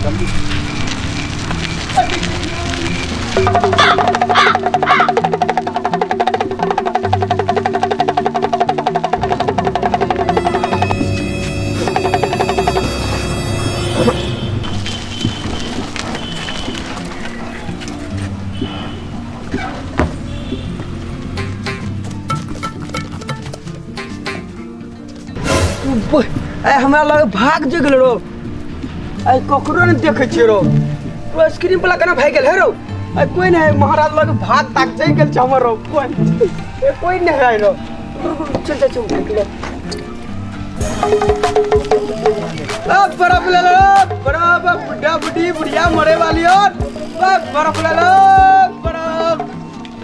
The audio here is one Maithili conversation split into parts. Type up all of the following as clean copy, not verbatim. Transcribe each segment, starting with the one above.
जल्दी। ए हमरा लग भाग जे गेल रो। ए ककरो ने देखै छियै रो। ओ आइसक्रीम वाला केना भागि गेल हे रो? ए कोई नहीं है महाराज, लग भाग ताक जाय गेल छै हमर रो। कोई ए कोई नहीं है रो। चल चल चल भागि गेल। अब बर्फ ले लो, बर्फ, बुढ़ा बुढ़ी बुढ़िया मरे वाली और बर्फ ले लो, बर्फ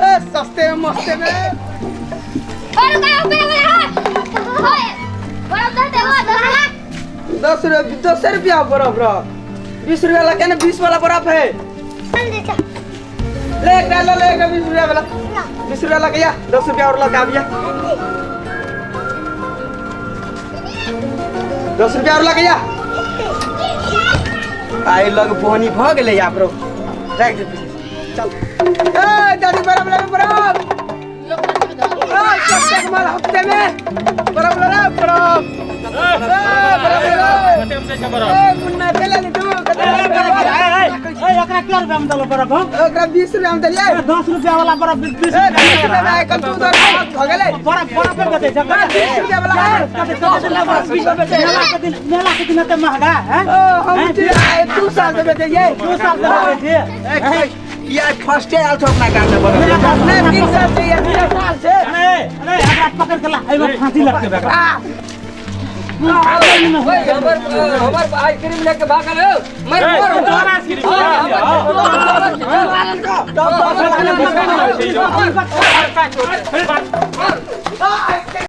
ए सस्ते में मस्ते में। 10 रुपया, 10 रुपया बर्फ रह। 20 रुपया लगे ना, 20 वाला बर्फ है। ले एक ले, ले एक 20 रुपया वाला। 20 रुपया लग गया, 10 रुपया और लगा दिया। 10 रुपया और लग गया। आई लग बोनी भ गेलै आब रो। राख दे पीछे, चल। ए दादी, बर्फ ले, बर्फ। ए सस्ते के माल, हफ्ते में। बर्फ ले रे, बर्फ। ए बर्फ ले रे। ए मुन्ना, के ले तू कते? एकरा के रुपया में देलो बर्फ हम? ओकरा 20 रुपया में देलियै। 10 रुपया वाला बर्फ 20? ए 20 रुपया में कल तू उधर भ गेलै। बर्फ बर्फ बेचै छै? 20 रुपया वाला है। मेला के दिन, मेला के दिन एते महंगा है? ओ हम 2 साल से बेचैयै। 2 साल से बेचै छियै? ये फर्स्टे आयल छौ अपना गाम में बर्फ। नहीं, 3 साल से या 3 साल से। अरे अरे, एकरा पकड़ के ला, एहिमे फांसी लटके एकरा। हमर हमर आइसक्रीम लेके भागल हो, मैं मर। तोहर आइसक्रीम?